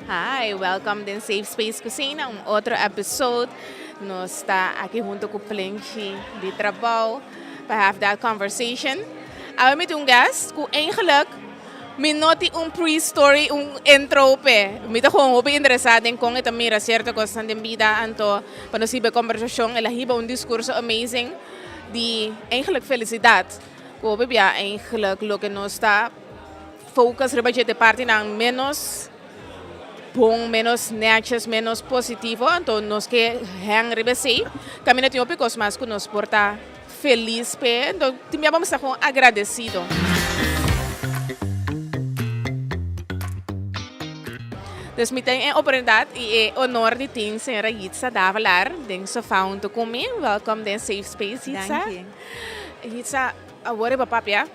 Hi, welcome den Safe Space Cucina, un otro episode. Nos ta aki hunto cu Plenchi di Trabou pa have that conversation. Awe mi tin un guest cu eigenlijk mi no tin un pre-story, un intro p'e. Mi ta gewoon hopi interesa den con e ta mira cierto cosnan den bida, anto pa nos hiba e conversacion el a hiba un discurso amazing di eigenlijk felicidad. Cu hopi bia eigenlijk loke nos ta focus riba dje te partinan menos bon, menos netjes, menos positivo, anto nos ke hang riba esei. Kaminda tin hopi kos mas ku nos por ta felis p'e, anto tin bia bo mester ta gewoon agradesido. Dus mi tin e oportunidat i e honor di tin señora Yitza Davelaar den sofa huntu ku mi. Welkom den Safe Space, Yitza. Danki. Yitza, awor riba papia.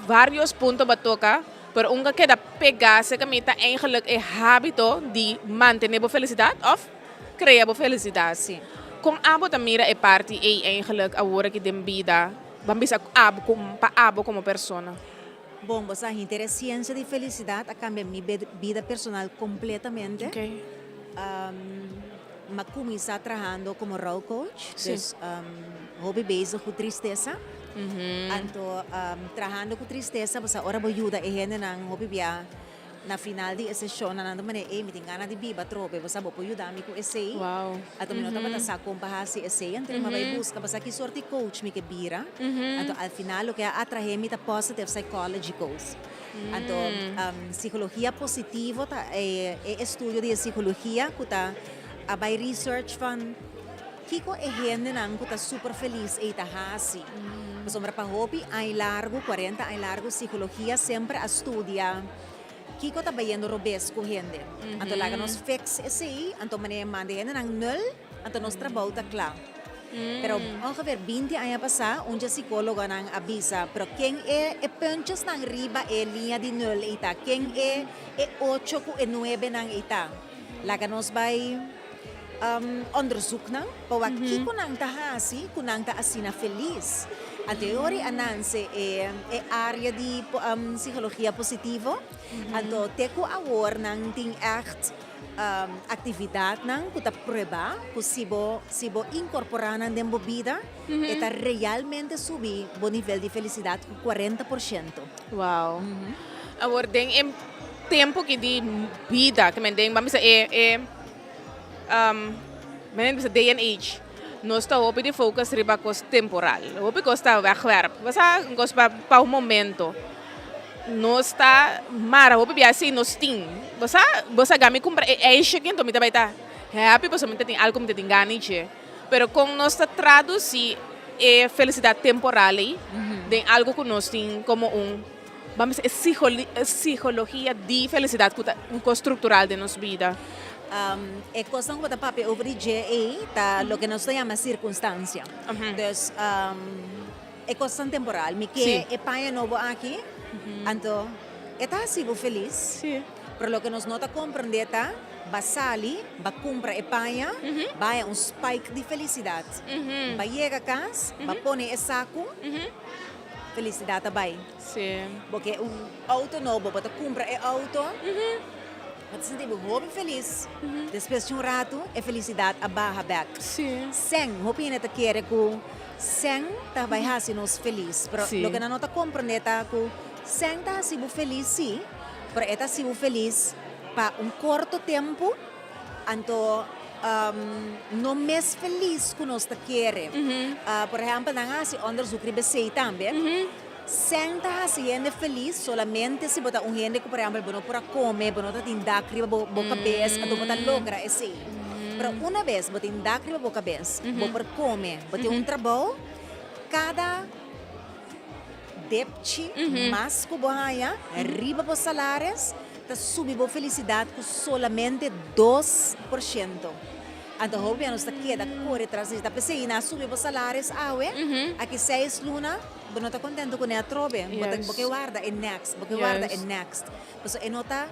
Varios punto bo a toca, pero un a keda pega cerca mi ta eigenlijk e habito di mantene bo felicidad of crea bo felicidad. Sí. Con abo ta mira e parti ey eigenlijk awor aki den bida, ban bisa abo como pa abo como persona? Bon, bo sa henter e ciencia di felicidad a cambia mi bida personal completamente. Okay. M'a cuminsa trahando como rol coach, Sí. dus hopi bezig cu tristesa. Anto trahando cu tristesa, bo sa ora bo yuda e hendenan hopi bia na final di e sesionnan nan ta manera, ey mi tin gana di biba atrobe, bo sa bo por yuda mi cu esey? Wow. Anto mi no tabata sa con pa haci esey, anto mi a bay busca pa sa ki sort di coach mi ke bira. Anto al final loke a atrahe mi ta positive psychology coach. Anto psicologia positivo ta e estudio di e psicologia cu ta a bay research van kico e hendenan cu ta super feliz ey ta haci. Pasobra pa hopi aña largo, cuarenta aña largo, psicologia semper a studia kico ta bayendo robes cu hende. Anto laga nos fix esey, anto manera manda e hendenan nul. Anto nos trabou ta kla. Pero ongeveer binti aña pasá un dje sikólogonan a bisa, pero ken e e puntjesnan riba e liña di nul ei ta? Ken e e ocho ku e nuebenan ei ta? Laga nos bai onderzoek nan pa wak kiko nan ta hasi ku nan ta asina felis. Anto e ora ei a nanse e e área di psikologia positivo. Anto te ku awor nan tin ègt. Actividadnan cu ta prueba cu si bo si bo incorpora nan den bo bida e ta realmente subi bo nivel di felicidad cu 40%. Wow. Awor den e tempo ki di bida ke men den ban bisa e e men bisa day and age nos ta hopi di focus riba cos temporal hopi cos ta wegwerp bo sa un cos pa pa un momento. Nos ta mara hopi bia si nos tin. Bo sa, bo sa gami kumpra e ijsje aki, enton mi ta bai ta happy pasobra mi ta tin algu ku mi ta tin gana di dje. Pero kon nos ta tradusi e felisidat temporal ei den algu ku nos tin komo un, ban bisa e psihologia di felisidat ku ta un kos struktural den nos bida. E kosnan ku bo ta papia over di dje ei ta loke nos ta yama sirkunstansia. Dus. E kosnan temporal. Mi ke e paña nobo aki, anto e ta hasi bo felis. Pero loke nos no ta komprendé ta, ba sali, ba kumpra e paña, ba haña un spike di felisidat. Ba yega kas, ba pone e saku, felisidat a bai. Bo ke un outo nobo, bo ta kumpra e outo, bo ta sinti bo hopi felis. Despues di un ratu, e felisidat a baha bèk. Sèn, hopi hende ta kere ku. Sèn ta bai hasi nos felis, pero loke nan no ta komprendé ta ku sèn ta hasi bo felis sí, pero e ta hasi bo felis pa un korto tempu, anto no mes felis ku nos ta kere. Por ehèmpel nan a hasi òndersuk riba esei tambe, sèn ta hasi hende felis solamente si bo ta un hende ku por ehèmpel bo no por a kome, bo no ta tin dak riba bo kabes, anto bo ta logra esei. Pero una bes bo tin dak riba bo kabes, bo por kome, bo tin un trabou, kada depchi mas ku bo haña riba bo salaris ta subi bo felisidat ku solamente 2%. Anto hopi bia nos ta keda kore tras di dje. Ta p'esei nan a subi bo salaris awe, aki seis luna bo no ta kontento kuné atrobe. Bo ta bo ke warda e next, bo ke warda e next. Pasobra e no ta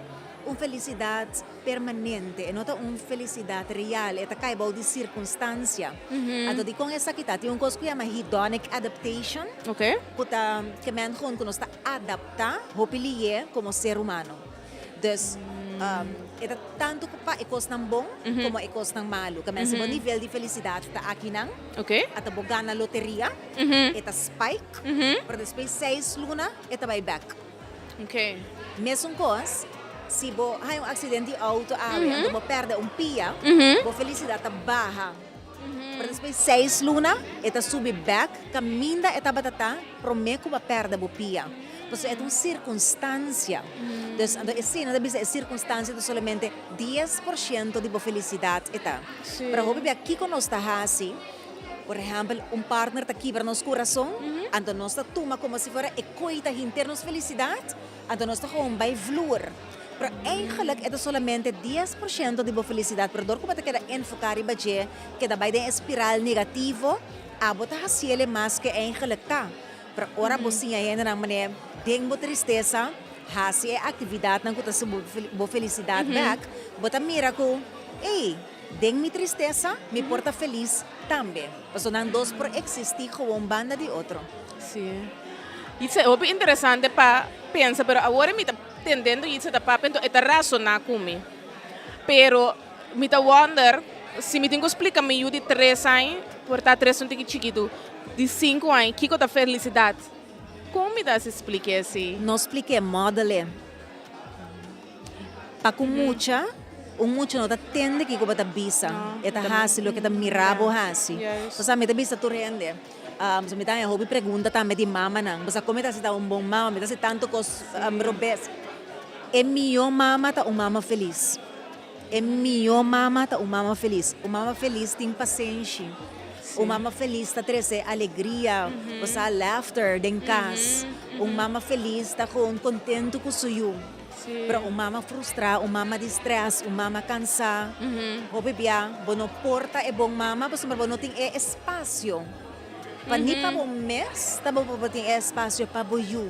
un felisidat permanente, e no ta un felisidat real, e ta kai bou di sirkunstansia. Anto dikon esaki ta? Tin un kos ku yama hedonic adaptation, ku ta ke men gewoon ku nos ta adaptá hopi lié komo ser humano. Dus. E ta tantu pa e kosnan bon komo e kosnan malu. Ke men si bo nivel di felisidat ta akinan, ata bo gana loteria, e ta spike, pero despues seis luna e ta bai bèk. Mesun kos, si bo haña un aksident di outo awe anto bo pèrdè un pia, bo felisidat ta baha. Pero despues seis luna e ta subi bèk kaminda e tabata ta promé ku bo a pèrdè bo pia. Pasobra e ta un sirkunstansia. Dus anto esei nan ta bisa e sirkunstansia ta solamente 10% di bo felisidat e ta. Pero hopi bia kiko nos ta hasi, por ehèmpel un partner ta kibra nos kurason, anto nos ta tuma komo si fuera e koi ta hinter nos felisidat, Anto nos ta gewoon bai vloer. Pero eigenlijk e ta solamente 10% di bo felicidad, pero dor cu bo ta keda enfoca riba dje, keda bai den e spiral negativo, abo ta haciele mas cu e eigenlijk ta. Pero ora bo siña hendenan manera den bo tristesa, haci e actividadnan cu ta subi bo felicidad bek, bo ta mira cu, ey, den mi tristesa mi por ta feliz tambe. Pasobra nan dos por existi gewoon banda di otro. Sí. Yitse hopi interesante pa pensa, pero awor mi ta tendendo Yitse ta papia, enton e ta rasoná ku mi. Pero mi ta wonder si mi tin ku splika mi yu di tres aña, por ta tres un tiki chikitu, di sinku aña, kiko ta felisidat. Kon mi ta hasi splik'é así? No splik'é, model'é. Pa ku mucha, un mucha no ta tende kiko bo ta bisa, e ta hasi loke ta mira bo hasi. Osea mi ta bisa tur hende, So mi ta haña hopi pregunta tambe di mamanan. Bo sa kon mi ta hasi ta un bon mama? Mi ta hasi tantu kos robes. E mihó mama ta un mama felis. E mihó mama ta un mama felis. Un mama felis tin pasenshi. Un mama felis ta trese alegria, bo sa, laughter den kas. Un mama felis ta gewoon kontentu ku su yu. Pero un mama frustrá, un mama di strès, un mama kansá, hopi bia bo no por ta e bon mama pasobra bo no tin e espasio pa ni pa bo mes tampoko bo tin e espasio pa bo yu.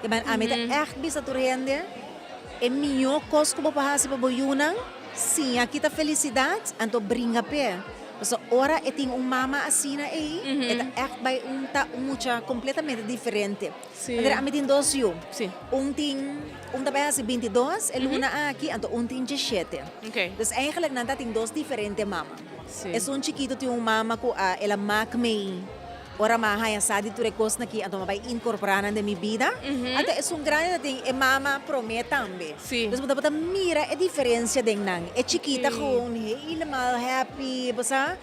Te men ami ta ègt bisa tur hende e mihó kos ku bo por hasi pa bo yunan, siña kita felisidat anto bringa p'e. Pasobra ora e tin un mama asina ei, e ta ègt bai un ta un mucha kompletamente diferente. Manera ami tin dos yu. Un tin, un ta bai hasi 22 e luna aki, anto un tin 17. Dus eigenlijk nan ta tin dos diferente mama. Esun chikitu tin un mama ku a el a mak mei ora mi a haña sa di tur e kosnan aki, anto mi a bai inkorporá nan den mi bida. Anto esun grandi ta tin e mama promé tambe. Dus bo ta mira e diferensia den nan. E chikita gewoon helemaal happy, bo sa?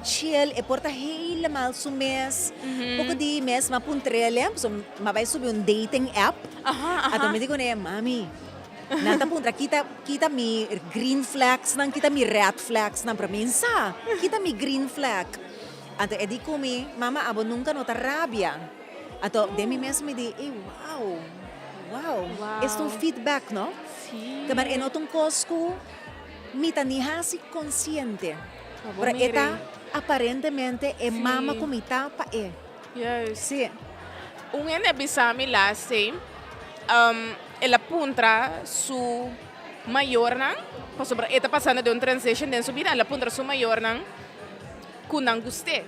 Chill, e por ta helemaal su mes. Poko di mes m'a puntr'el, pasobra m'a bai subi un dating app. Anto mi di kuné, Mami, nan ta puntra kita kita mi green flagsnan, kita mi red flagsnan, pero mi sa kita mi green flag. Anto e di ku mi, Mama, abo nunka no ta rabia. Anto den mi mes mi di, ey, wow, wow, es ta un feedback, no? Kemar e no ta un kos ku mi ta ni hasi konsiente. Pero e ta aparentemente e mama ku mi ta pa e. Sí. Un hende a bisa mi laatste, el a puntra su mayornan, pasobra e ta pasando den un transition den su bida, el a puntra su mayornan ku nan gust'é.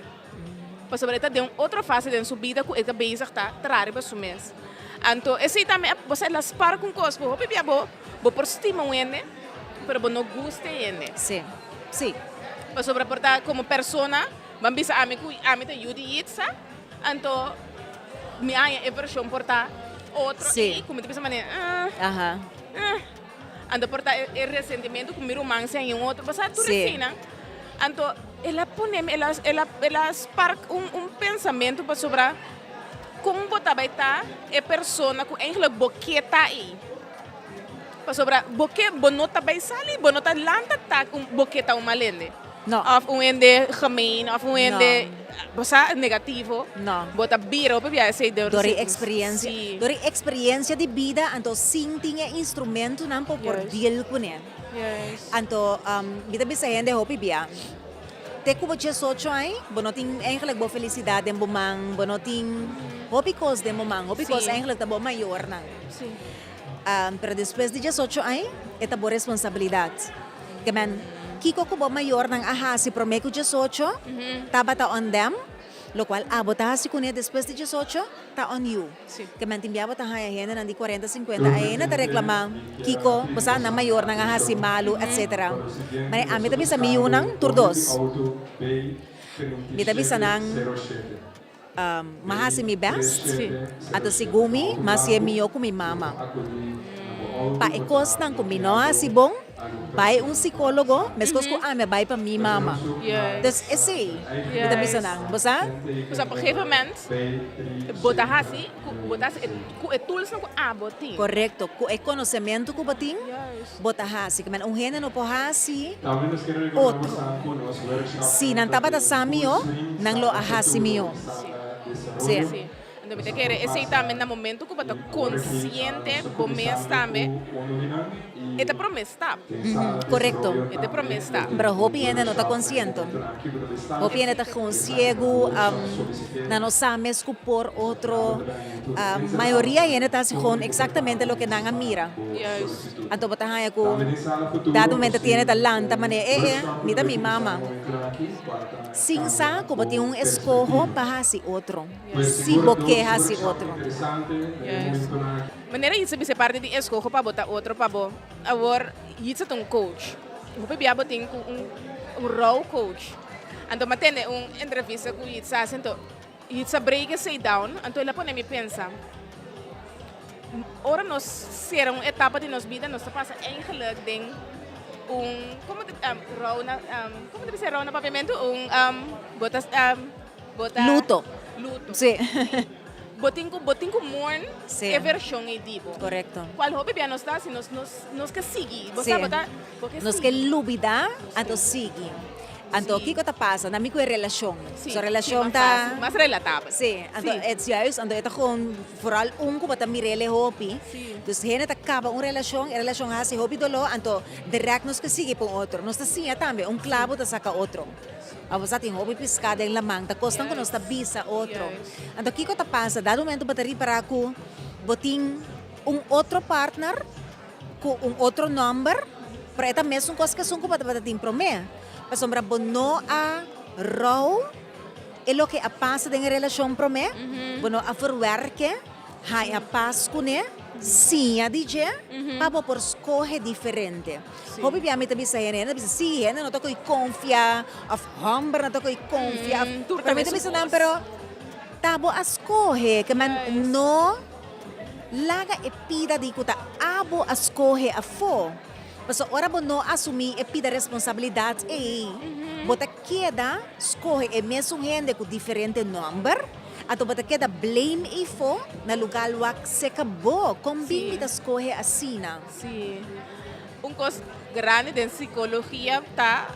Pasobra e ta den un otro fase den su bida ku e ta bezig ta traha riba su mes. Anto esei tambe a bo sa el a spark un kos ku hopi bia bo bo por stima un hende pero bo no gusta e hende. Sí, sí. Pasobra por ta komo persona ban bisa ami ku ami ta yu di Yitza anto mi haña e vershon por ta otro i ku mi ta bisa manera ah ah anto por ta e resentimentu ku mi ruman si haña un otro bo sa tur eseinan anto el a pone mi el a el a el a spark un un pensamentu pasobra Kon bo ta bai ta e persona ku eigenlijk bo ke ta ei? Pasobra bo ke, bo no ta bai sali, bo no ta lanta ta ku bo ke ta un mal hende. No. Òf un hende gemeen, òf un hende, bo sa, negativo. No. Bo ta bira hopi bia esei dor Dor e eksperiencia. Dor e eksperiencia di bida, anto sin tin e instrumentonan pa por deal kuné. Anto mi ta bisa hende hopi bia. Te ku bo diesocho aña, bo no tin eigenlijk bo felisidat den bo man, bo no tin hopi kos den bo man, hopi kos eigenlijk ta bo mayornan. Pero despues di diesocho aña, e ta bo responsabilidat. Ke men, kiko ku bo mayornan a hasi promé ku diesocho tabata on them. Lokual abo ta hasi kuné despues di diesocho ta on you. Sí. Ke men tin bia bo ta haña hendenan di kuarenta, sinkuenta aña ta reklamá kiko bo sa nan mayornan a hasi malu etsetera. Mane ami ta bisa mi yunan tur dos. Mi ta bisa nan m'a hasi mi best, anto segun mi m'a hasié mihó ku mi mama. Pa e kosnan ku mi no hasi bon, bai un sikólogo meskos ku ami a bai pa mi mama. Dus esei mi ta bisa nan, bo sa? Pues op een gegeven moment bo ta hasi bo ta hasi ku e toolsnan ku abo tin. Korekto, ku e konosementu ku bo tin. Bo ta hasi ku men un hende no por hasi otro. Si nan tabata sa mihó, nan lo a hasi mihó. Sí. Anto mi ta kere esei tambe na momento ku bo ta konsiente bo mes tambe, e ta promé stap. Korekto. E ta promé stap. Pero hopi hende no ta konsiente. Hopi hende ta gewoon siegu, nan no sa mes ku por otro. Mayoria hende ta hasi gewoon eksaktamente loke nan a mira. Anto bo ta haña ku dado momento tiene ta lanta manera e e mi ta mi mama. Sin sa ku bo tin un eskoho pa hasi otro, si bo ke hasi otro. Manera Yitza bisa e parti di eskoho pa bo ta otro pa bo. Awor Yitza ta un coach. Hopi bia bo tin ku un un rou coach. Anto mi a tende un entrevista ku Yitza hasi anto Yitza break esei down anto el a pone mi pensa. Ora nos sera un etapa di nos bida nos ta pasa eigenlijk den un como ta rou na como ta bisa rou na papiamentu un bo ta bo ta Luto. Luto. Sí. Bo tin ku bo tin ku mourn Sí. e vershon ei di bo. Korekto. Kual hopi bia nos ta hasi nos nos nos ke sigui. Bo Sí. sa bo ta bo ke Nos ke sigui. lubida anto sigui. Anto Sí. kiko ta pasa? Na mi ku e relashon. Sí, So sí, relashon mas ta fácil, mas relatabel. Sí, anto Sí. het juist, anto e ta gewoon vooral un ku bo ta mir'é hopi. Sí. Dus hende ta kaba un relashon, e relashon a hasi hopi doló, anto dirèkt nos ke sigui pa un otro. Nos ta siña tambe, un klabu ta saka otro. Abo sa tin hopi piská den laman, ta kosnan ku nos ta bisa otro. Anto kiko ta pasa? Dado momento bo ta ripará ku bo tin un otro partner ku un otro nòmber, pero e ta mesun kos ku esun ku bo tabata tin promé. Pasobra bo no a rou e loke a pasa den e relashon promé, bo no a verwerk'e, haña pas kuné, siña di dje, pa bo por skohe diferente. Hopi bia mi ta bisa hende, hende ta bisa, sí, hende no ta ko'i konfia, òf hòmber no ta ko'i konfia, pero mi ta bisa nan, pero ta bo a skohe, ke men no laga e pida di ku ta abo a skohe afó. Pasobra ora bo no asumí e pida responsabilidat ei, bo ta keda skohe e mesun hende ku diferente nòmber, anto bo ta keda blame eifó na lugá wak seka bo. Kon bin mi ta skohe asina? Sí. Un kos grandi den sikologia ta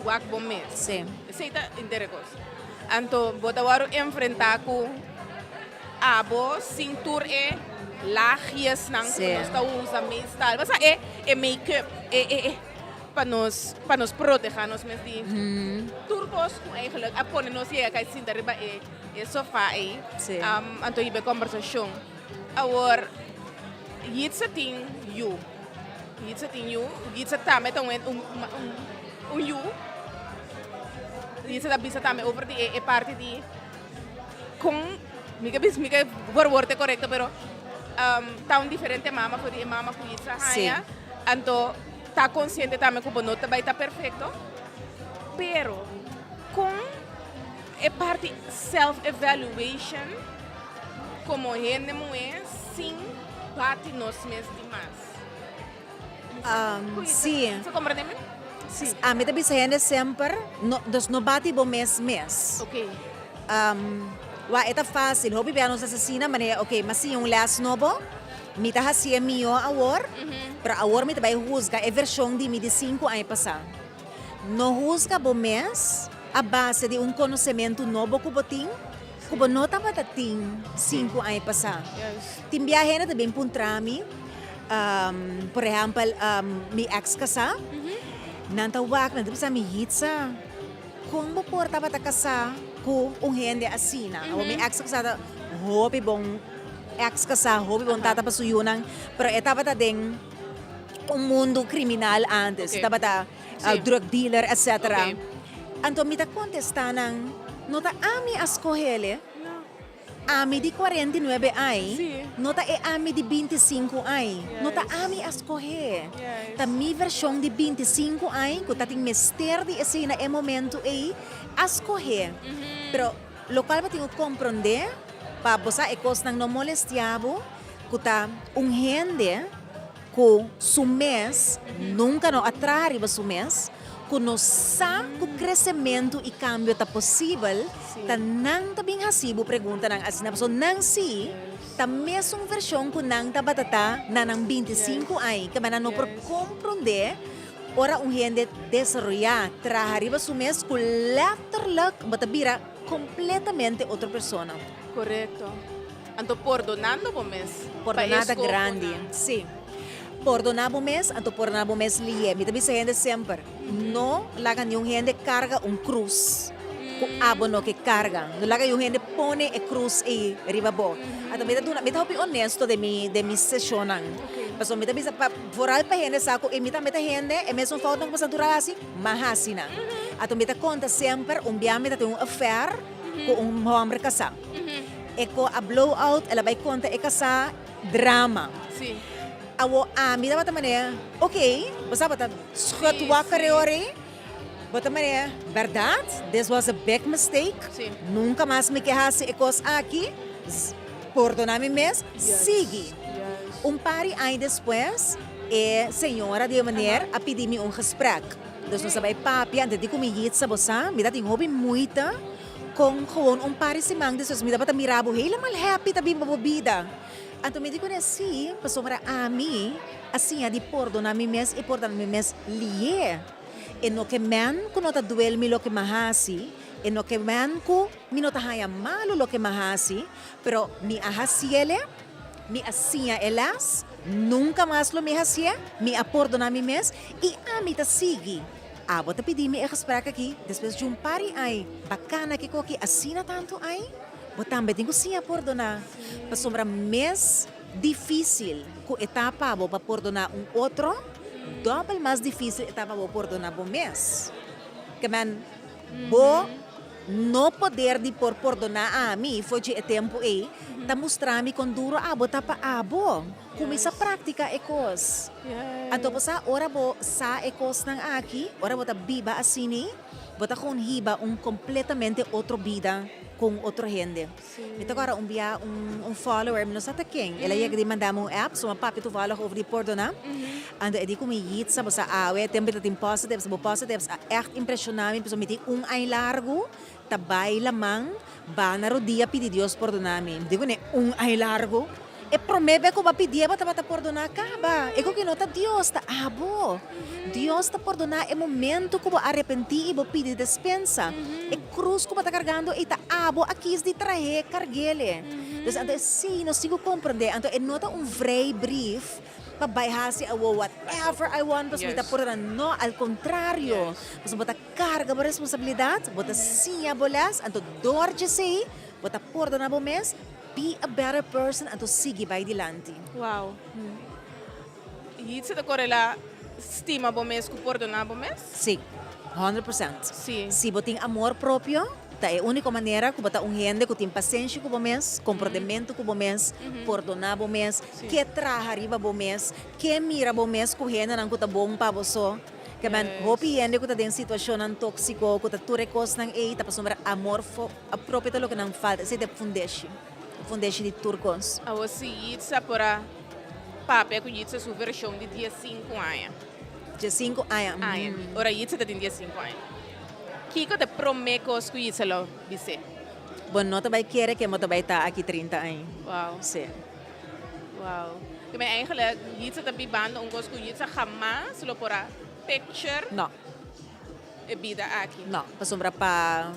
wak bo mes. Sí. Esei ta intere kos. Anto bo ta wòrdu enfrentá ku abo sin tur e laagjesnan ku nos ta usa meestal. Basa e e make-up, e e e pa nos pa nos proteha nos mes di tur kos ku eigenlijk a pone nos yega kai sinta riba e e sofa ei. Anto hiba e kombersashon. Awor Yitza tin yu. Yitza tin yu. Yitza tambe ta un un un yu. Yitza ta bisa tambe over di e parti di Kon, mi ke bisa, mi ke verwoord e korekto, pero ta un diferente mama for di e mama ku Yitza haña. Anto ta konsiente tambe ku bo no ta bai ta perfekto, pero kon e parti self evaluation komo hende muhé sin bati nos mes di mas. Sí. Bo komprende mi? Sí. Ami ta bisa hende semper, no, dus no bati bo mes mes. Ok. Wak, e ta fácil. Hopi bia nos asesina manera, ok, m'a siña un les nobo, mi ta hasié mihó awor, pero awor mi ta bai husga e vershon di mi di sinku aña pasá. No husga bo mes a base di un konosementu nobo ku bo tin, ku bo no tabata tin sinku aña pasá. Tin bia hende ta bin puntra mi, por ehèmpel, mi èks kasá, nan ta wak, nan ta bisa mi, Yitza, kon bo por tabata kasá ku un hende asina? Awor mi èks kasá ta hopi bon èks kasá, hopi bon tata pa su yunan, pero e tabata den un mundu kriminal ántes, e tabata drug dealer, etcetera. Anto mi ta kontestá nan. No ta ami a skoh'ele. Ami di 49 ai, no ta e ami di 25 ai. No ta ami a skoh'é. Ta mi vershon di 25 ai ku ta tin mester di esei na e momento ei a skoh'é. Pero lokual bo tin ku komprondé pa bo sa e kosnan no molestiá bo, ku ta un hende ku su mes nunka no a traha riba su mes, ku no sa ku kresementu i kambio ta posibel, ta nan ta bin hasi bo preguntanan asina. Pasobra nan si ta mesun vershon ku nan tabata ta na nan 25 aña, kaba nan no por komprondé ora un hende desaroyá, traha riba su mes ku lèterlik bo ta bira kompletamente otro persona. Korekto. Anto pordonando bo mes. Pordoná ta grandi, sí. Pordoná bo mes, anto pordoná bo mes lié. Mi ta bisa hende semper, no laga niun hende karga un krus ku abo no ke karga. No laga niun hende pone e krus ei riba bo. Anto mi ta duna, mi ta hopi honesto den mi, den mi seshonnan. Pasobra mi ta bisa pa, vooral pa hende sa ku mi tambe ta hende, e mesun foutnan ku boso tur a hasi, m'a hasi nan. Anto mi ta konta semper, un bia mi ta tin un affair ku un hòmber kasá. E ko a blow out, el a bai konta e kasá drama. Sí. Awo ami tabata manera, ok, bo sa bo ta schud wakker e ora ei, bo ta manera, bèrdat, this was a big mistake, Sí. nunka mas mi ke hasi e kos aki, pordona mi mes, sigui. Un par di aña despues, e señora di e meneer a pidi mi un gesprek. Dus nos a bai papia, antes di ku mi yitsa bo sa, mi ta tin hopi muita. Kon gewoon un par di siman despues mi tabata mira bo helemaal happy ta biba bo bida. Anto mi di kuné si, pasobra ami a siña di pordona mi mes i pordona mi mes lié. E no ke men ku no ta duel mi loke m'a hasi, e no ke men ku mi no ta haña malu loke m'a hasi, pero mi a hasiele, mi a siña e les, nunka mas lo mi hasié, mi a pordona mi mes i ami ta sigui. Abo ta pidi mi e gesprek aki despues djun par di ai bakana ki koki asina tantu ai? Bo tambe tin ku siña pordoná, pasobra mes difísil ku e ta pa bo pa pordoná un otro, dòbel mas difísil e ta pa bo pordoná bo mes. Ke men, bo no poder di por pordoná ami for dje e tempu ei ta mustra mi kon duru abo ta pa abo. Kuminsá praktiká e kos. Anto bo sa ora bo sa e kosnan aki, ora bo ta biba asini, bo ta kon hiba un kompletamente otro bida ku un otro hende. Mi ta kòrda un bia un follower, mi no sa ta ken, el a yega di manda mi un app, so mi a papia toevallig over di pordoná. Anto e di ku mi, Yitza, bo sa awe tempu ta tin positives, bo positives a ègt impreshoná mi pasobra mi tin un aña largu ta bai laman, ba na rodia pidi Dios pordoná mi. Mi di kuné, un aña largu? E promé be ku bo a pidié bo tabata pordoná kaba. E ku ki no ta Dios, ta abo. Dios ta pordoná e momento ku bo arepentí i bo pidi despensa. E krus ku bo ta kargando ei ta abo a kis di trah'é, karg'ele. Dus anto esei nos tin ku komprendé. Anto e no ta un vrijbrief pa bai hasi awor whatever I want pasobra mi ta pordoná. No, al kontrario. Pasobra bo ta karga bo responsabilidat, bo ta siña bo lès, anto dor djesei bo ta pordoná bo mes. Be a better person anto sigui bai dilanti. Wow. Yitse ta korelá stima bo mes ku pordoná bo mes? Sí, 100%. Sí. Si bo tin amor propio, ta e úniko manera ku bo ta un hende ku tin pasenshi ku bo mes, komprondementu ku bo mes, pordoná bo mes, ke traha riba bo mes, ke mira bo mes ku hendenan ku ta bon pa bo so. Ke men hopi hende ku ta den situashonnan tóksiko, ku ta tur e kosnan ei, ta pasobra amor A propio ta loke nan falta, esei ta e fundeshi, e fundeshi di tur kos. Awor si Yitza por a papia ku Yitza su vershon di 15 aña. 15 aña, mm. Aña, ora Yitza ta tin 15 aña. Kiko ta e promé kos ku Yitza lo bis'é? Bo no ta bai kere ke bo ta bai ta aki 30 aña. Wow. Sí. Wow. Ke men eigenlijk Yitza ta bibando un kos ku Yitza hamas lo por a picture. No. E bida aki. No, pasobra pa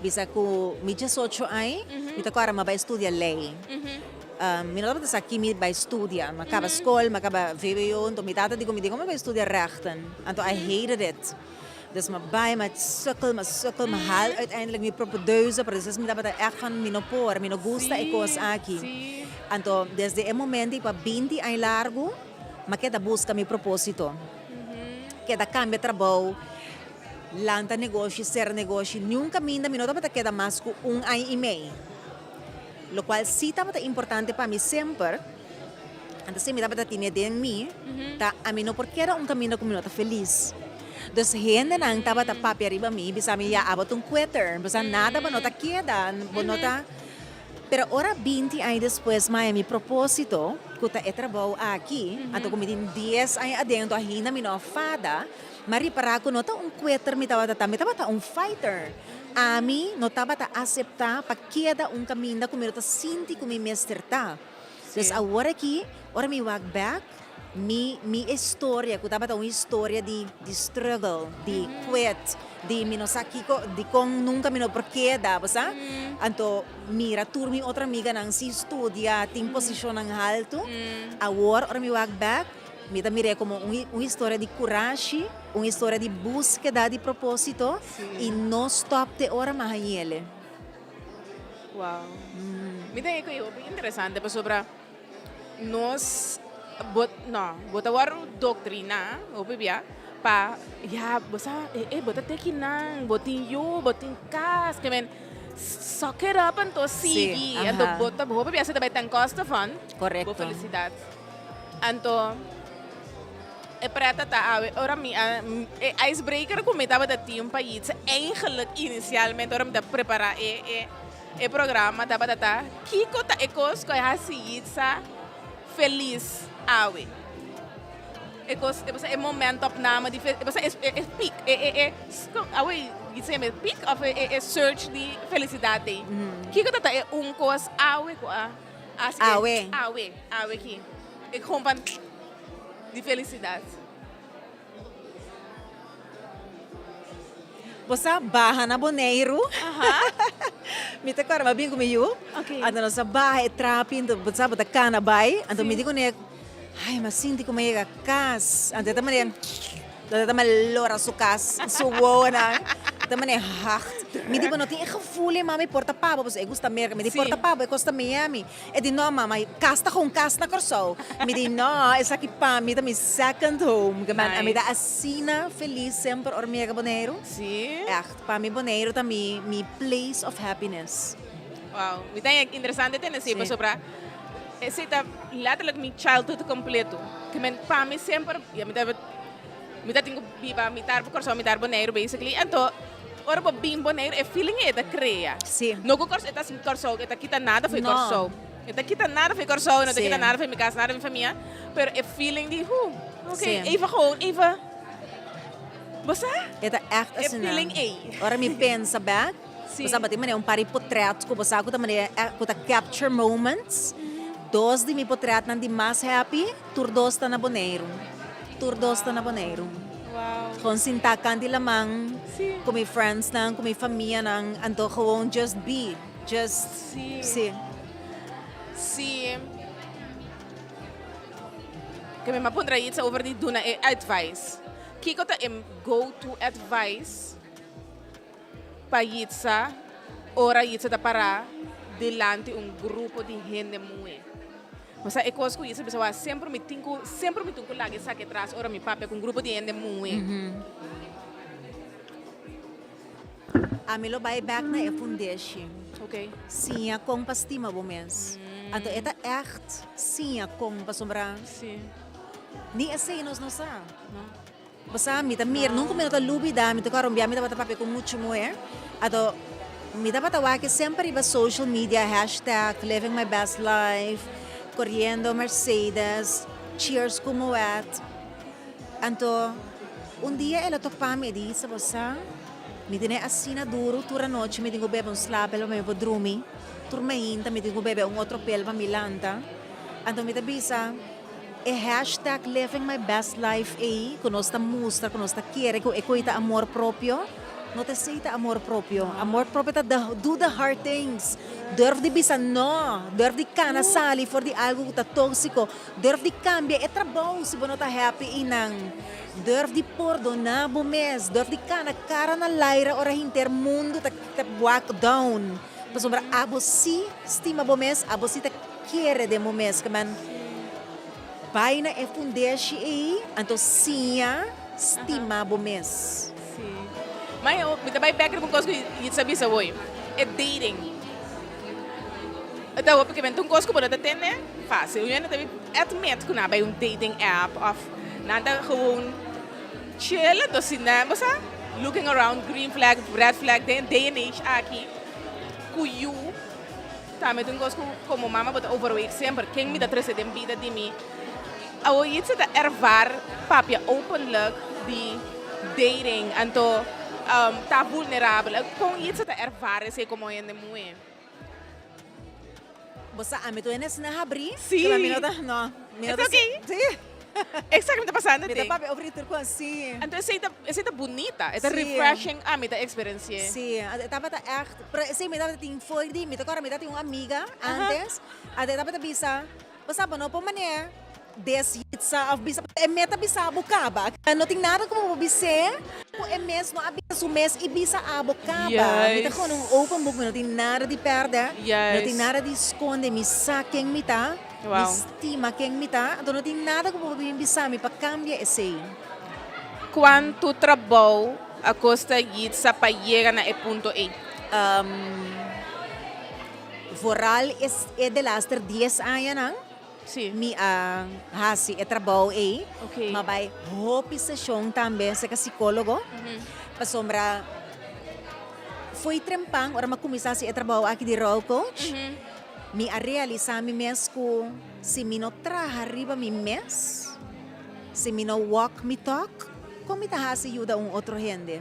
bisa ku mi 18 aña, mi ta kòrda mi a bai studia lei. Mi no tabata sa ki mi bai studia. Mi a kaba skol, mi a kaba vwo, anto mi tata di ku mi, dikon mi bai studia rechten? Anto I hated it. Dus mi a bai, mi a sukkel, mi a sukkel, mi a haal uiteindelijk mi propedeuse, pero despues mi tabata ègt van mi no por, mi no gusta e kos aki. Anto desde e momento ei pa 20 aña largu, mi a keda buska mi propósito. Keda kambia trabou. Lanta negoshi, sera negoshi, niun kaminda mi no tabata keda mas ku un aña i mei. Lokual sí tabata importante pa mi semper, anto si mi tabata tine den mi, ta ami no por keda un kaminda ku mi no ta felis. Dus hendenan tabata papia riba mi, bisa mi, ya abo ta un quitter, bo sa nada bo no ta keda, bo no ta. Pero ora binti aña despues maya mi propósito, ku ta e trabou aki, anto ku mi tin dies aña aden, anto ainda mi no a fada, mi a ripará ku no ta un quitter mi tabata ta, mi tabata un fighter. Ami no tabata aseptá pa keda un kaminda ku mi no ta sinti ku mi mester ta. Dus awor aki, ora mi wak bèk, mi mi historia ku tabata un historia di di struggle, di quit, di mi no sa kiko, dikon nunka mi no por keda, bo sa? Anto mira tur mi otro amiganan si studia, tin posishonnan haltu. Awor ora mi wak bèk, mi ta mir'é komo un un historia di kurashi, un historia di búskeda di propósito i no stòp te ora mi a hañ'el. Wow. Mi ta hei ku e hopi interesante pasobra nos bo no bo ta wòrdu doktriná hopi bia pa ya bo sa e e bo ta teki nan bo tin yu bo tin kas ke men suck it up anto sigui anto bo ta hopi bia ta bai ten koste van bo felisidat anto e preta ta awe ora mi a e icebreaker ku mi tabata tin pa yitsa eigenlijk inisialmente ora mi ta prepara e e e programa tabata ta kiko ta e kos ku a hasi yitsa felis awe e kos e e momentopname di e e e piek e e e awe yitsa yama e piek of e e search di felisidat ei kiko ta ta e un kos awe ku a hasi Awe. Awe awe ki e kon pa Di felicidad. Bo sa baha na Boneiru. Mi ta kòrda mi a bin ku mi yu. Anto nos a baha e trapi, anto bo sa bo ta kana bai. Anto mi di kuné, ai mi a sinti ku mi a yega kas. Anto e ta manera, e ta lora su kas, su wowonan. E ta manera hard. Mi di bo no tin e gevoel ei mami por ta pa bo, pasobra e gusta Merka. Mi di por ta pa bo, e kosta Miami. E di, No, mama, kas ta gewoon kas na Kòrsou. Mi di, No, esaki pa mi ta mi second home. Ke man, ami ta asina felis semper ora mi yega Boneiru. Sí. Ègt, pa mi Boneiru ta mi mi place of happiness. Wow, mi ta haña interesante tende esei pasobra esei ta letterlijk mi childhood completo. Ke men pa mi semper, ya mi ta Mi ta tin ku biba mitar pa Kòrsou, mitar Boneiru basically. Anto ora bo bin Boneiru e feeling ei ta krea. Sí. No ku Kòrsou e ta Kòrsou e ta kita nada for No. Kòrsou. E ta kita nada for Kòrsou, no ta Sí. kita nada for mi kas, nada for mi famia. Pero e feeling di hu, ok, Sí. even gewoon even, bo sa? E ta ègt E asina. feeling ei. Ora mi pensa bèk, Sí. bo sa bo tin manera un par di potret ku bo sa ku ta manera ku ta capture moments. Dos di mi potretnan di mas happy, tur dos ta na Boneiru. Tur dos ta na Boneiru. Gewoon sintá kant di laman ku mi friendsnan, ku mi famianan, anto gewoon just be, just, sí. Sí. Ke mi a puntra Yitza over di duna e advice. Kiko ta e go to advice pa Yitza ora Yitza ta pará dilanti un grupo di hende muhé? Bo sa e kos ku Yitza bisa wak semper mi tin ku semper mi tin ku laga esaki atras ora mi papia ku un grupo di hende muhé. Ami lo bai bek na e fundeshi. Ok. Siña kon pa stima bo mes. Anto e ta ègt siña kon pasobra Sí. ni esei nos no sa. No. Bo sa, mi ta mira, nunca mi no ta lubida, mi ta kòrda un bia mi tabata papia ku mucha muhé, anto mi tabata wak semper riba social media hashtag living my best life, koriendo Mercedes, cheers ku Moet. Anto un dia el a topa mi, e di, Isa, bo sa, mi tene asina duru, tur anochi mi tin ku bebe un slapel pa mi por drumi, tur mainta mi tin ku bebe un otro pel pa mi lanta. Anto mi ta bisa. E hashtag living my best life ei ku nos ta mustra, ku nos ta kere ku e koe ta amor propio, no ta esei ta amor propio. Amor propio ta the do the hard things, durf di bisa no, durf di kana sali for di algu ku ta tóksiko, durf di kambia e trabou si bo no ta happy einan, durf di pordoná bo mes, durf di kana kara na laira ora henter mundu ta ta wak down, pasobra abo si stima bo mes, abo si ta. Kere den bo mes ke men bai na e fundeshi ei, anto siña stima bo mes. Sí. Ma mi ta bai bek riba un kos ku Yitza bisa hoy, e dating. E ta hopi ke un kos ku bo no ta tende fásil. Un hende ta admit ku nan a bai un dating app òf nan ta gewoon chill anto si nan bo sa looking around green flag, red flag den e day and age aki ku yu tambe ta un kos ku komo mama bo ta overweeg semper ken mi ta trese den bida di mi. Awor Yitza ta ervaar papia openlijk di dating anto ta vulnerabel. Kon Yitza ta ervaar esei komo hende muhé? Bo sa ami tur hende asina habrí. Sí. Pero mi no ta, no. Mi no It's ta okay. Sí. Exacto, mi ta pasando Mi ta den. papia over di tur kos, sí. Anto esei ta, esei ta bunita, e ta Sí. refreshing ami ta experienci'é. Sí, e tabata ègt, pero esei mi tabata tin for di, mi ta kòrda mi tabatin un amiga antes, anto e tabata bisa, Bo sa bo no por manera des yitsa of bisa e meta bisa bo kaba. No tin nada como bo bis'é cu e mes no a bisa su mes y bisa abo kaba. Mi ta gewoon un open book, mi no tin nada di perde, mi no tin nada di sconde, mi sa ken mi ta, mi stima ken mi ta, anto no tin nada cu bo por bin bisa mi pa cambia esey. Cuanto trabou a costa Yitza pa yega na e punto ey? Vooral es e delaster dies añanan mi a hasi e trabou ei. Mi a bai hopi seshon tambe serka sikólogo pasobra fo'i trempan ora mi a kuminsá hasi e trabou aki di rolcoach mi a realisá mi mes ku si mi no traha riba mi mes, si mi no walk mi talk, kon mi ta hasi yuda un otro hende?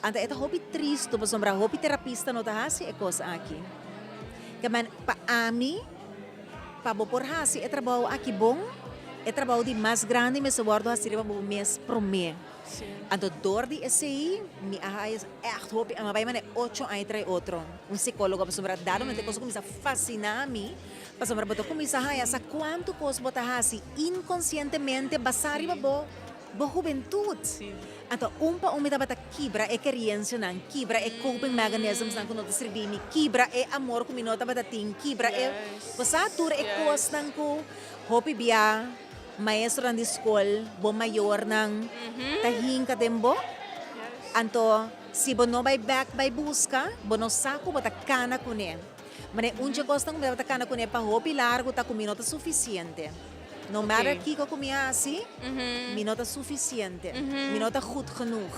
Anto e ta hopi tristu pasobra hopi terapista no ta hasi e kos aki. Ke men pa ami, pa bo por hasi e trabou aki bon, e trabou di mas grandi mester wòrdu hasi riba bo mes promé. Anto dor di esei mi a haya ègt hopi, mi a bai manera ocho aña tras otro un sikólogo pasobra dado momento e kos a kuminsá fasiná mi pasobra bo ta kuminsá haya sa kuantu kos bo ta hasi inkonsientemente basá riba bo Bo hubentut. Anto un pa un mi tabata kibra e keriensianan, kibra e coping mechanismsnan ku no ta sirbi mi, kibra e amor ku mi no tabata tin, kibra e, bo sa tur e kosnan ku hopi bia maestronan di skol, bo mayornan ta hinka den bo. Anto si bo no bai bek bai buska, bo no sa ku bo ta kana kuné. Manera un dje kosnan ku mi tabata kana kuné pa hopi largu ta ku mi no ta sufisiente. No matter kiko ku mi hasi, mi no ta sufisiente. Mi no ta goed genoeg.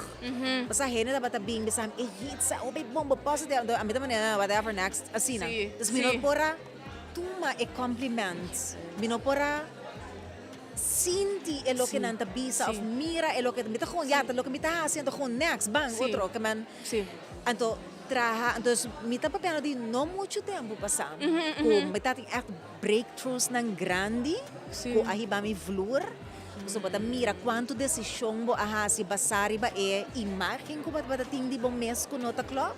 Pasobra hende tabata bin bisa mi, e Yitza, hopi bon, bo positive. Anto ami ta manera, whatever, next. Asina. Dus mi no por a tuma e compliment. Mi no por a sinti e loke nan ta bisa of mira e loke, mi ta gewoon, ya, ta loke mi ta hasi, anto gewoon next, bang, otro. Ke men, anto traha, anto mi ta papiando di no muchu tempu pasá ku mi ta tin ègt. Breakthroughsnan grandi ku a hiba mi vloer. So bo ta mira kuantu desishon bo a hasi basá riba e imágen ku bo tabata tin di bo mes ku no ta klòp.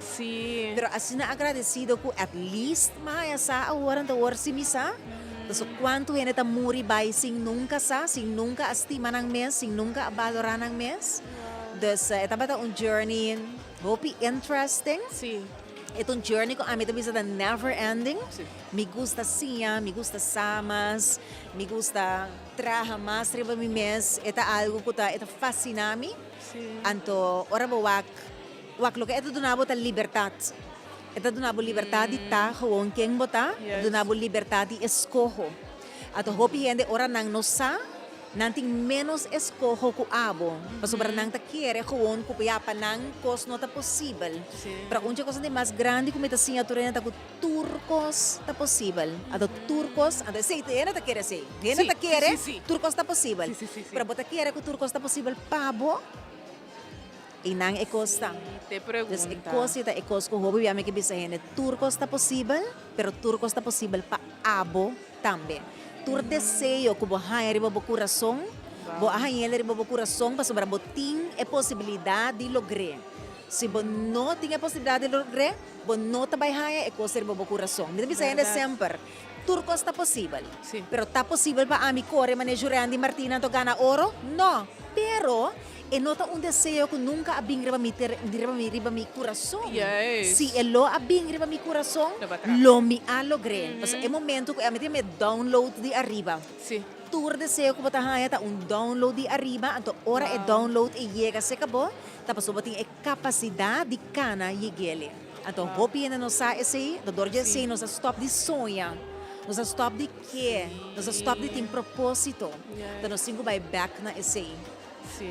Pero asina agradesido ku at least mi a haña sa awor, anto awor si mi sa. Paso kuantu hende ta muri bai sin nunka sa, sin nunka a stima nan mes, sin nunka a balorá nan mes. Dus e tabata un journey hopi interesting. E ta un journey ku ami ta bisa ta never ending. Mi gusta siña, mi gusta sa mas, mi gusta traha mas riba mi mes. E ta algu ku ta e ta fasina mi. Anto ora bo wak, wak loke e ta duna bo ta libertat. E ta duna bo libertat di ta gewoon ken bo ta, e ta duna bo libertat di eskoho. Anto hopi hende ora nan no sa, Nan tin ménos eskoho ku abo, pasobra nan ta kere gewoon ku ya pa nan kos no ta posibel. Pero un dje kosnan di mas grandi ku mi ta siña tur hende ta ku tur kos ta posibel. Anto tur kos, anto esei hende ta kere esei. Hende ta kere tur kos ta posibel. Pero bo ta kere ku tur kos ta posibel pa bo? I nan e kos ta. Dus e kos ei ta e kos ku hopi bia mi ke bisa hende, tur kos ta posibel, pero tur kos ta posibel pa abo tambe. Tur deseo ku bo haña riba bo kurason, bo a hañ'el riba bo kurason pasobra bo tin e posibilidat di logr'é. Si bo no tin e posibilidat di logr'é, bo no ta bai haña e kos riba bo kurason. Mi ta bisa hende semper, tur kos ta posibel. Pero ta posibel pa ami kore manera Jurandy Martina anto gana oro? No. Pero. E no ta un deseo ku nunka a bin riba mi ter, riba mi, riba mi kurason. Juist. Si e lo a bin riba mi kurason, Lo bo a traha. lo mi a logr'é. Pasobra e momento ku ami tin mi download di ariba. Si. Tur deseo ku bo ta haña ta un download di ariba, anto ora e download e yega serka bo, ta pasobra bo tin e kapasidat di kana yeg'el. Anto hopi hende no sa esei, anto dor di esei nos a stòp di soña, nos a stòp di ke, nos a stòp di tin propósito. Anto nos tin ku bai bèk na esei. Sí.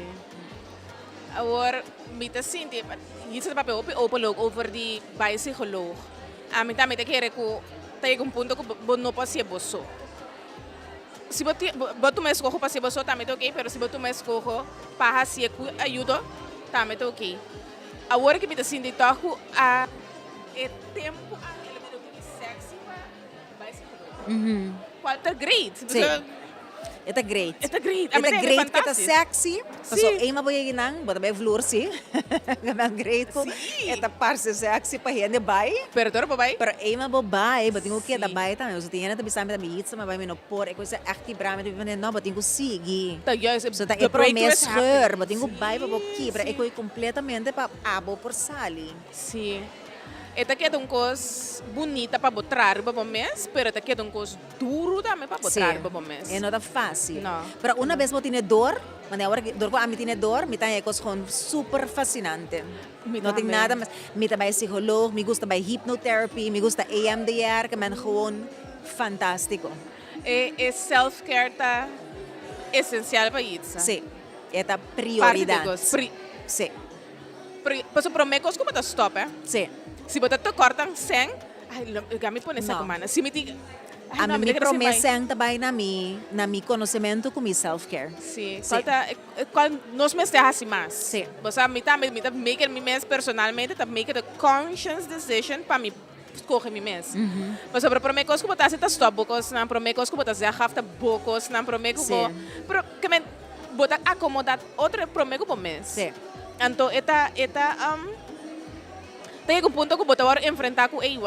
Awor mi ta sinti, Jitse ta papia hopi openlijk over di bai psicoloog. Ami tambe ta kere ku ta yega un punto ku bo no por hasié bo so. Si bo tin, bo tuma e skoho pa hasié bo so tambe ta oke, pero si bo tuma e skoho pa hasié ku ayudo tambe ta oke. Awor ke mi ta sinti tòg ku a e tempu aki el a bira un tiki sexy pa bai psicoloog. Cual ta great. Sí. E ta great. E ta great. E ta great ku e ta sexy. Paso eenmaal bo yega nan, bo ta bai vloer si. Nan great ku e ta parse sexy pa hende bai. Pero tur bo bai. Pero eenmaal bo bai, bo tin ku keda bai tambe. Paso tin hende ta bisa mi tambe, Yitza, mi bai mi no por. E kos a ègt kibra mi. Ta bisa no, bo tin ku sigui. Ta juist. So ta e promé scheur. Bo tin ku bai pa bo kibra e kos kompletamente pa abo por sali. Sí. E ta keda un kos bunita pa bo traha riba bo mes, pero e ta keda un kos duru tambe pa bo traha riba bo mes. Sí, e no ta fácil. No. Pero una bes bo tene dor, manera awor dor ku ami tene dor, mi ta haña e kos gewoon super fasinante. Mi No tin tambe. nada mas. Mi ta bai psicoloog, mi gusta bai hypnotherapy, mi gusta EMDR, ke men gewoon fantástiko. E e self care ta esensial pa Yitza. Sí, e ta Parti di prioridat. kos. Pri. Sí. Pasobra promé kos ku bo ta stòp, eh. Sí. Si bo ta tekòrt an sèn, ai, lo mi a pone sèn No. ku mana. Si mi tin, ai, no, Ami mi mi ta kere promé bai. sèn ta bai na mi, na mi konosementu ku mi self care. Sí, Sí. kual ta, kual nos mester hasi mas. Sí. Bo sa, mi tambe, mi ta make it mi mes personalmente, ta make it a conscious decision pa mi skohe mi mes. Pasobra promé kos ku bo ta hasi ta stòp bo kosnan, promé kos ku bo ta zeg af ta bo kosnan, promé ku bo, Sí. pero ke men bo ta akomodá otro promé ku bo mes. Sí. Anto e ta e ta ta yega un punto ku bo ta wòrdu enfrentá ku ey bo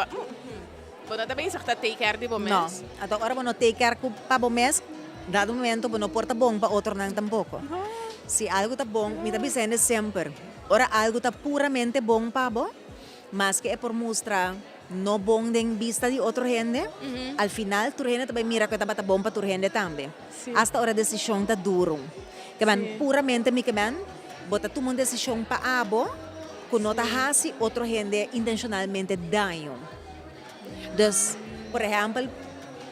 no ta bezig ta take care di bo mes. No, anto ora bo no take care ku pa bo mes, dado momento bo no por ta bon pa otronan tampoko. Si algu ta bon, mi ta bisa hende semper, ora algu ta puramente bon pa bo, Maske e por mustra no bon den bista di otro hende, al final tur hende ta bai mira ku e tabata bon pa tur hende tambe. Asta ora desishon ta duru. Ke men puramente mi ke men, bo ta tuma un desishon pa abo ku no ta hasi otro hende intenshonalmente daño. Dus, por ehèmpel,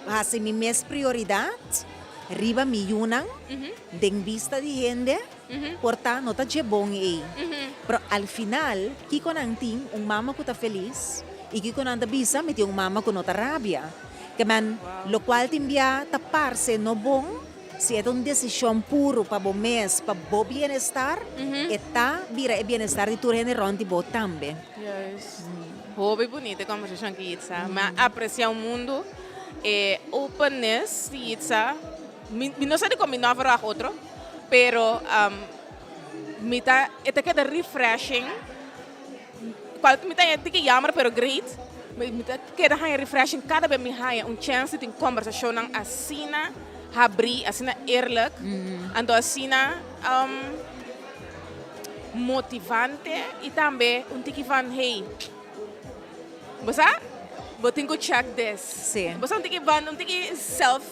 hasi mi mes prioridat riba mi yunan den bista di hende. Por ta no ta dje bon ei. Pero al final, kiko nan tin? Un mama ku ta felis. I kiko nan ta bisa? Mi tin un mama ku no ta rabia. Ke men, lokual tin bia ta parse no bon, si e ta un desishon puru pa bo mes, pa bo bienestar, e ta bira e bienestar di tur hende rònt di bo tambe. Juist. Hopi bunita e kombersashon ki Yitza. Mi a apresia un mundu e openness di Yitza. Mi no sa dikon mi no a verwagt otro. Pero mi ta e ta keda refreshing cual mi ta haña tiki jammer pero great mi ta keda haña refreshing cada bes mi haña un chance di tin combersacionnan asina habri asina eerlijk anto asina motivante y tambe un tiki van hey bo sa bo tin cu check this bo sa un tiki van un tiki self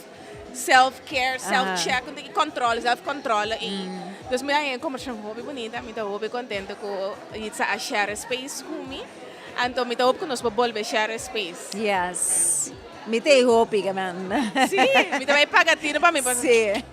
Self care, self check, un tiki controle, self controle ei. Dus mi a haña e conversacion hopi bunita, mi ta hopi contento cu Yitza a share space cu mi. Anto mi ta hopi cu nos por bolbe share space. Yes. Mi ta e hopi, man. Sí, mi ta bay paga tino pa mi. Sí.